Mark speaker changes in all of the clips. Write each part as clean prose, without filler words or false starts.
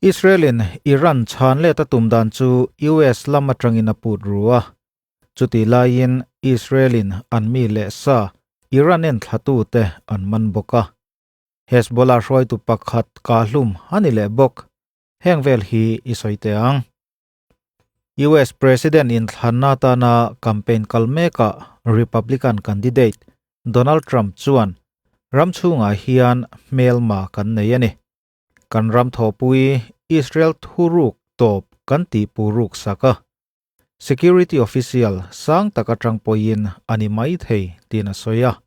Speaker 1: Israel-in Iran chhan let a tum dan chu US lam atangin a put ru a. Chutih laiin Israel-in an mi leh sa Iran en thlatute an man bawk a. Hezbollah hruaitu pakhat kahlum a ni leh bawk. Heng vel hi i sawi teh ang. US President inthlanna atana campaign kal mekah Republican candidate Donald Trump chuan ram chhungah hian hmelma kan nei a ni. Kan ram thawhpui Israel thuruk tawp kan tih puruk sak a. Security official sang tak atang pawhin a ni mai thei tiin a sawi a.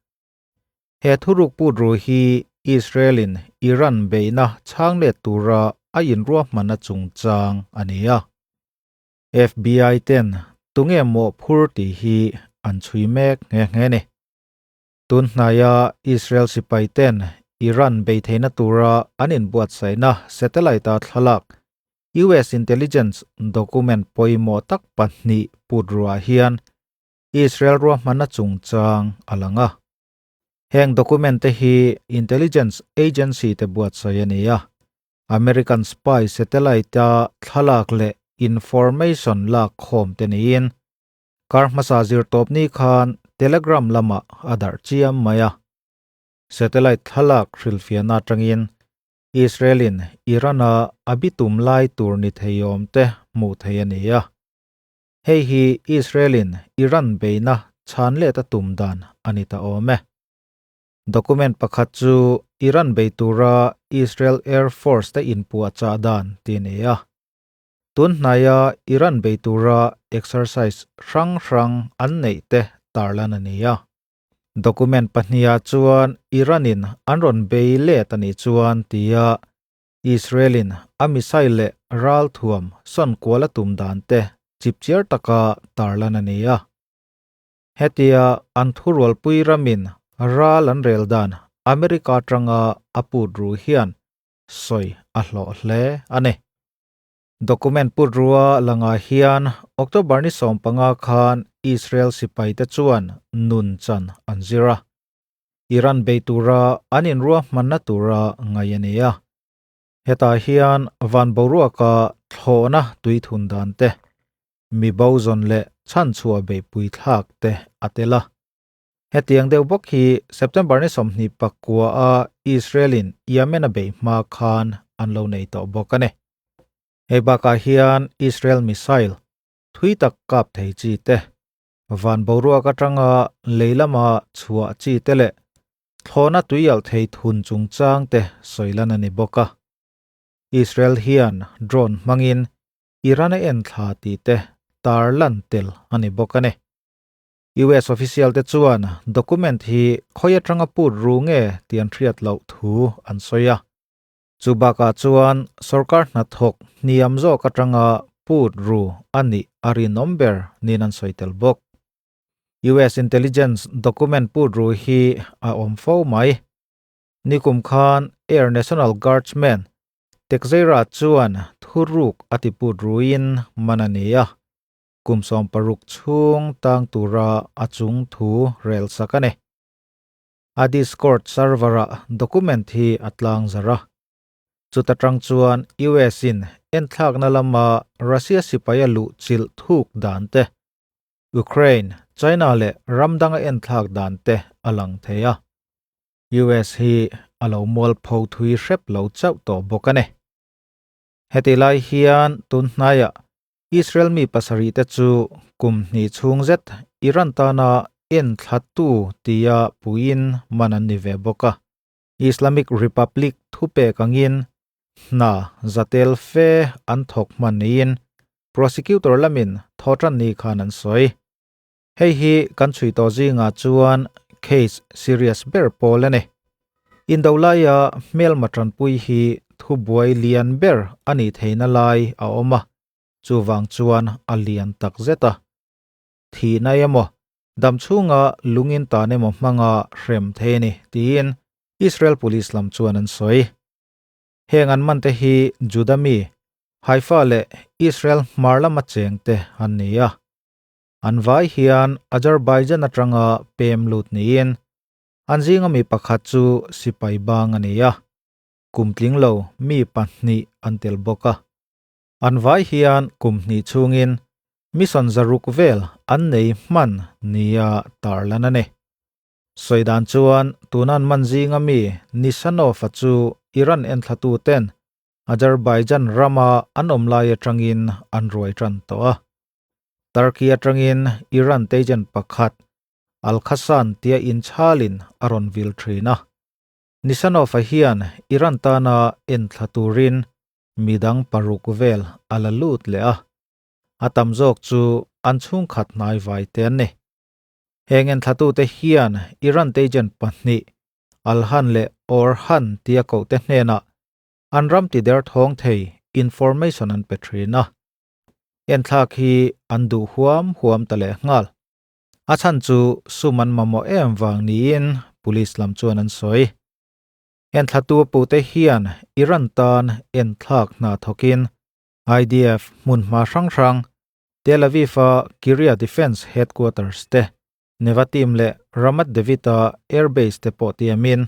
Speaker 1: He thuruk put ru hi Israel-in Iran beihna chhang let tura a inruahmanna chungchang a ni a. FBI ten tunge mawhphur tih hi an chhui mek nghe nghe a ni. Tun hnaia Israel sipai ten Iran bei theihna tura an inbuatsaihna satellite-a thlalak US intelligence document pawimawh tak pahnih put ruah hian Israel ruahmanna chungchang a lang a. Heng document te hi intelligence agency te buatsaih a ni a. American spy satellite-a thlalak leh information lak khawm te niin kar hmasa zirtawpni khan Telegram lamah a darh chiam mai a. Satellite thlalak hrilhfiahna atangin Israel-in Iran-a a bitum lai tur ni theiawm te hmuh theih a ni a. Hei hi Israel-in Iran beihna chhan let a tum dan a ni ta awm e. Document pakhat chu Iran bei tura Israel Air Force te inpuahchah dan tih a ni a. Tun hnaia Iran bei tura exercise hrang hrang an neih te tarlan a ni a. Document pahnihah chuan Iran-in an rawn bei let a nih chuan tia Israel-in a missile leh ralthuam sawn kual a tum dan te chipchiar taka tarlan a ni a. Hetia an thurualpui ramin ral an rel dan America atanga a put ru hian sawi a hlawh hle a ni. Document put rua langah hian October ni 15 khan Israel sipaite chuan nun chan an zir a. Iran bei tura an inruahmanna tura ngaih a ni a. Hetah hian van boruaka thlawhna tui thun dan te, mi bo zawn leh chhanchhuah beihpui thlak te a tel a. Hetiang deuh bawk hi September ni 29 a Israel-in Yemen a beih hma khan an lo nei tawh bawk a ni. Hei bakah hian Israel missile thui tak kap thei chi te, van boruak atanga lei lama chhuah chi te leh thlawhna tuialh thei thun chungchang te sawi lan a ni bawk a. Israel hian drone hmangin Iran a enthla tih te tar lan tel a ni bawk a ni. US official te chuan document hi khawi atanga put ru nge tih an hriat loh thu an sawi a. Chu bakah chuan sorkar hnathawk hniam zawk atanga put ru a nih a rinawm ber niin an sawi tel bawk. US intelligence document put ru hi a awm fo mai. Nikum khan Air National Guardsman Tekzeira chuan thuruk a ti put ruin man a ni a. Kum 60 chhung tang tura a chung thu rel sak a ni. A Discord server-ah document hi a tlang zar a. Chuta tang chuan US-in enthlakna lama Russia sipai a luh chilh thuk dan te, Ukraine, China leh ram danga enthlak dan te a lang thei a. US hi a lo mualpho thui hrep lo chauh tawh bawk a ni. Heti lai hian tun hnaiah Israel mi pasarih te chu kum hnih chhung zet Iran tana enthlatu tia puiin man an ni ve bawk a. Islamic Republic thupek angin hna zatel fe an thawk hman niin prosecutor lamin thawhtan ni khan an sawi. Hei hi kan chhui tawh zingah chuan case serious ber pawl a ni. Indolaia hmelma tanpui hi thubuai lian ber a nih theihna lai a awm a, chuvang chuan a lian tak zet a. Thihna emaw, dam chhunga lungin tan emaw hmanga hrem thei a ni, tiin Israel police lam chuan an sawi. Heng an man te hi Juda mi, Haifa leh Israel hmar lama cheng te an ni a. An vai hian Azerbaijan atanga pem lut niin an zinga mi pakhat chu sipai bang a ni a. kum tling lo mi pahnih an tel bawk a. An vai hian kum hnih chhungin mission 600 vel an nei hman nia tarlan a ni. Sawi dan chuan tunan man zinga mi Nishanov-a chu Iran enthlatu ten Azerbaijan rama an awm lai atangin an ruai tan tawh a. Turkey atangin Iran agent pakhat Al-Khassan tia inchhalin a rawn vil thin a. Nishanov-a hian Iran tana enthla turin midang paruk vel a la lut leh a. A tam zawk chu an chhungkhat hnai vai te an ni. Heng enthlatute hian Iran agent pahnih Alhan leh Orhan tia koh te hnenah an ram ti der thawng thei information an pe thin a. Enthlak hi an duh huam huam ta leh nghal. A chhan chu sum an mamawh em vang niin police lam chuan an sawi. Enthlatu pute hian Iran tan enthlak hna thawkin IDF hmunhma hrang hrang Tel Aviv-a Kiryat Defence Headquarters te, Nevatim leh Ramat David-a airbase te pawh tiamin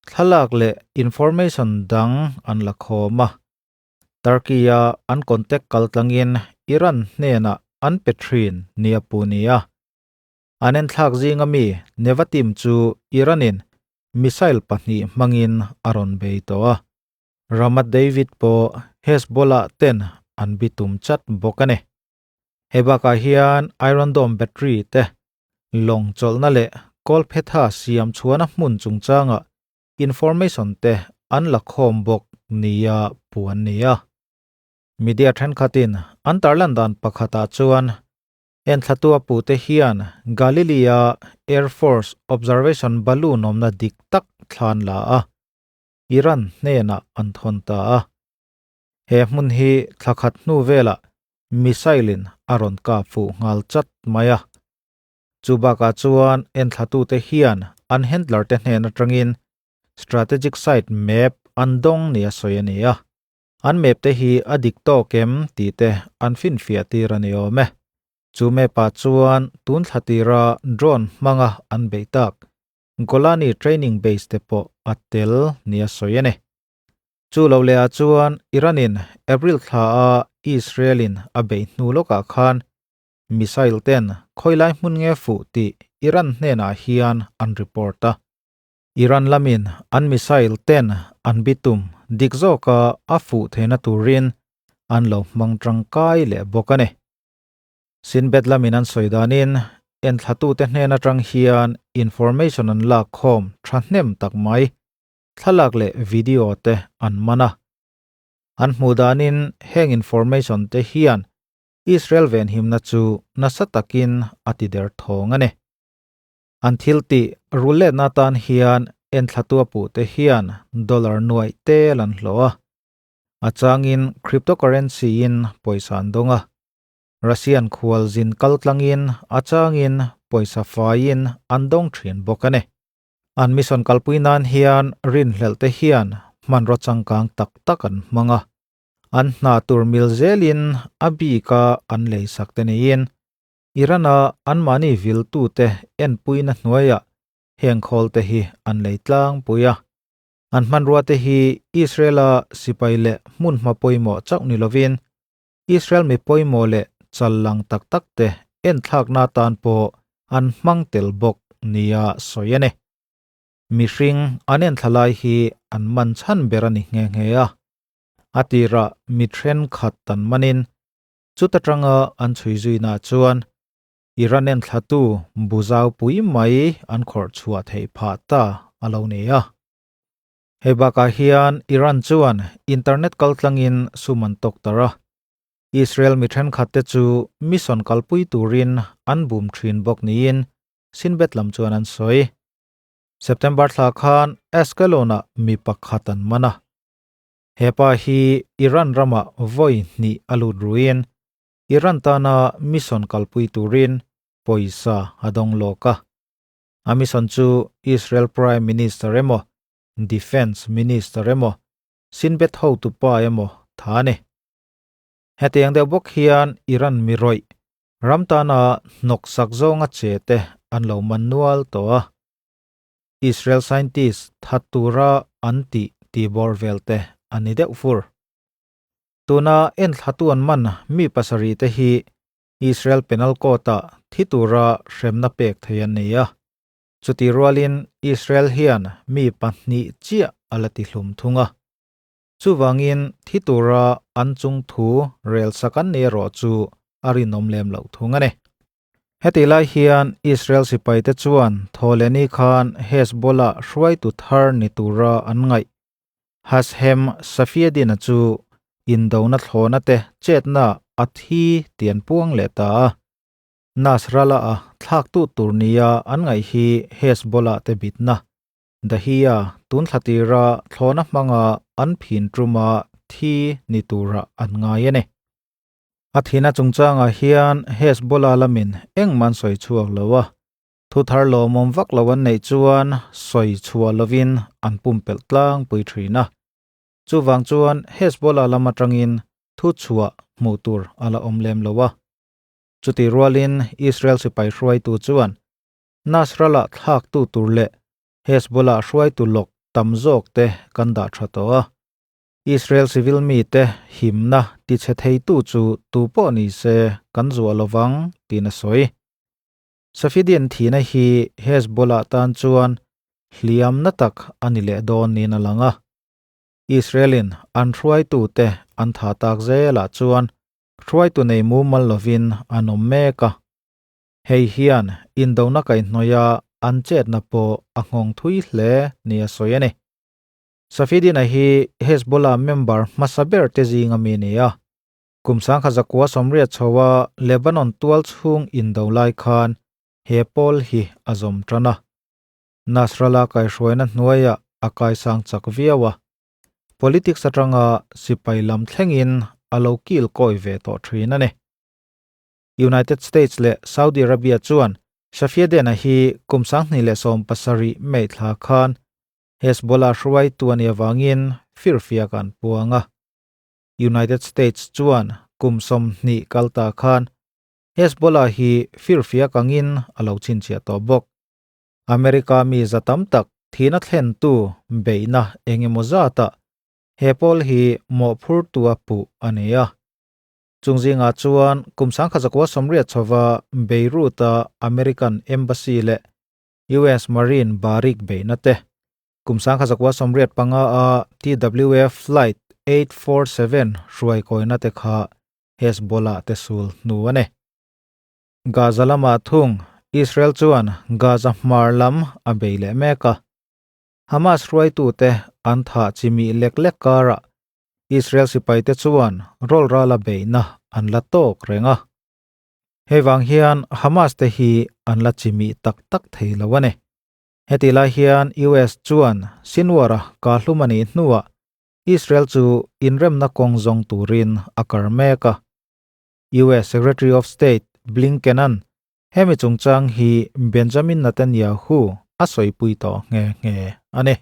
Speaker 1: thlalak leh information dang an la khawm a. Turkey-a an contact kaltlangin Iran hnenah an pe thin nia pu nia. An enthlak zinga mi Nevatim chu Iran-in missile pahnih hmangin a rawn bei tawh a. Ramat David pawh Hezbollah ten an bitum chat bawk a ni. Hei bakah hian Iron Dome battery te lawng chawlhna leh kawlphetha siam chhuahna hmun chungchangah information te an la khawm bawk nia puan ni a. Media thenkhatin an tarlan dan pakhatah chuan enthlatu a pute hian Galilea Air Force observation balloon awmna dik tak thlan la a, Iran hnenah an thawn ta a. He hmun hi thla khat hnu velah missile-in a rawn kap fuh nghal chat mai a. Chu bakah chuan enthlatute hian an handler te hnen atangin strategic site map an dawng nia sawi a ni a. An map te hi a dik tawk em tih te an finfiah tir a ni awm e. Chu map ah chuan tun thla tira drone hmanga an beih tak Golani training base te pawh a tel nia sawi a ni. Chu lo leh ah chuan Iran-in April thla a Israel-in a beih hnu lawkah khan missile ten khawilai hmun nge fuh tih Iran hnenah hian an report a. Iran lamin an missile ten an bitum dik zawka a fuh theihna turin an lo hmang tangkai leh bawk a ni. Shin Bet lamin an sawi danin enthlatute hnen atang hian information an lak khawm thahnem tak mai thlalak leh video te an man a. An hmuh danin heng information te hian Israel venhimna chu nasa takin a ti der thawng a ni. An thil tih rulletna atan hian enthlatua puhte hian dollar nuaih tel an hlawh a. A changin cryptocurrency-in pawisa an dawng a. Russian khualzin kaltlangin a changin pawisa faiin an dawng thin bawk a ni. An mission kalpui nan hian rinhlelh te hian hmanraw changkang tak tak an hmang a. An hna tur mil zelin a bika an leisak te niin Iran-a anmahni viltute enpuina hnuaiah heng khawl te hi an lei tlangpui a. An hmanrua te hi Israel-a sipai leh hmunhma pawimawh chauh ni lovin Israel mi pawimawh leh chal lang tak tak te enthlakna atan pawh an hmang tel bawk nia sawi a ni. Mihring an enthla lai hi an man chhan ber a ni nghe nghe a. A tirah mi thenkhat an manin chuta tanga an chhui zuinah chuan Iran enthlatu buzau pui mai an khawrh chhuah theih phah ta a lo ni a. Hei bakah hian Iran chuan internet kaltlangin sum an tawk tar a. Israel mi thenkhatte chu mission kalpui turin an bum thin bawk niin Shin Bet lam chuan an sawi. September thla khan Ashkelon-ah mi pakhat an man a. He pa hi Iran ramah vawi hnih a lut ruin Iran tana mission kalpui turin pawisa a dawng lawk a. A mission chu Israel Prime Minister emaw, Defence Minister emaw, Shin Bet hotupa emaw tha a ni. Hetiang deuh bawk hian Iran mi rawih ram tana hnawksak zawnga che te an lo man nual tawh a. Israel scientist that tura an tih tih bawr vel te a ni deuh fur. Tuna enthlatu an man mi pasarih te hi Israel Penal Court-ah thi tura hremna pek thei an ni a. Chutih rualin Israel hian mi pahnih chiah a la tihlum thung a. Chuvangin thi tura an chung thu rel sak an ni erawh chu a rinawm lem loh thung a ni. Hetih lai hian Israel sipaite chuan Thawhlehni khan Hezbollah hruaitu thar ni tura an ngaih Hashem Safieddine-a chu indona thlawhna te chetna a thi tih an puang leh ta a. Nasrallah-a thlaktu tur nia an ngaih hi Hezbollah te bitna Dahiya tun thla tira thlawhna hmanga an phin tuma thi ni tura an ngai a ni. A thihna chungchangah hian Hezbollah lamin engmah an sawi chhuak lo a, thu thar lawmawm vak lo an neih chuan sawi chhuah lovin an pumpelh tlangpui thin a. Chuvang chuan Hezbollah lam atangin thu chhuah hmuh tur a la awm lem lo a. Chutih rualin Israel sipai hruaitu chuan Nasrallah thlaktu tur leh Hezbollah hruaitu lawk tam zawk te kan dah tha tawh a. Israel civil mite himna tichhe theitu chu tu pawh ni se kan zuah lo vang tiin a sawi. Safieddine thihna hi Hezbollah tan chuan hliamna tak a ni leh dawn niin a lang a. Israel-in an hruaitute an thah tak zelah chuan hruaitu nei mumal lovin an awm mek a. Hei hian indona kaihhnawih a an chetna pawh a nghawng thui hle nia sawi a ni. Safieddine hi Hezbollah member hmasa ber te zinga mi a ni a. Kum sangkhat zakua sawmriat chhoa Lebanon tual chhung indo lai khan he pawl hi a zawm tan a. Nasrallah kaihhruaina hnuaiah a kaisang chak viau a. Politics atanga sipai lam thlengin a lo kil kawi ve tawh thin a ni. United States leh Saudi Arabia chuan Safieddine hi kum 2017 May thla khan Hezbollah hruaitu a nih avangin firfiak an puang a. United States chuan kum 20 kal ta khan Hezbollah hi firfiak angin a lo chhinchhiah tawh bawk. America mi za tam tak thihna thlentu beihna eng emaw zatah he pawl hi mawhphurtu a puh a ni a. Chung zingah chuan kum 1980 chhova Beirut-a American Embassy leh US Marine Barik beihna te, kum 1985 a TWA Flight 847 hruai kawina te kha Hezbollah te sul hnu a ni. Gaza lamah thung Israel chuan Gaza hmar lam a bei leh mek a. Hamas hruaitute an thah chimih lek lek karah Israel sipaite chuan rawlrala beihna an la tawk reng a. Hei vang hian Hamas te hi an la chimih tak tak thei lo a ni. Hetih lai hian US chuan Sinwar-a kahlum a nih hnuah Israel chu inremna kawng zawng turin a kar mek a. US Secretary of State Blinken-a'n hemi chungchang hi Benjamin Netanyahu a sawipui tawh nghe nghe a ni.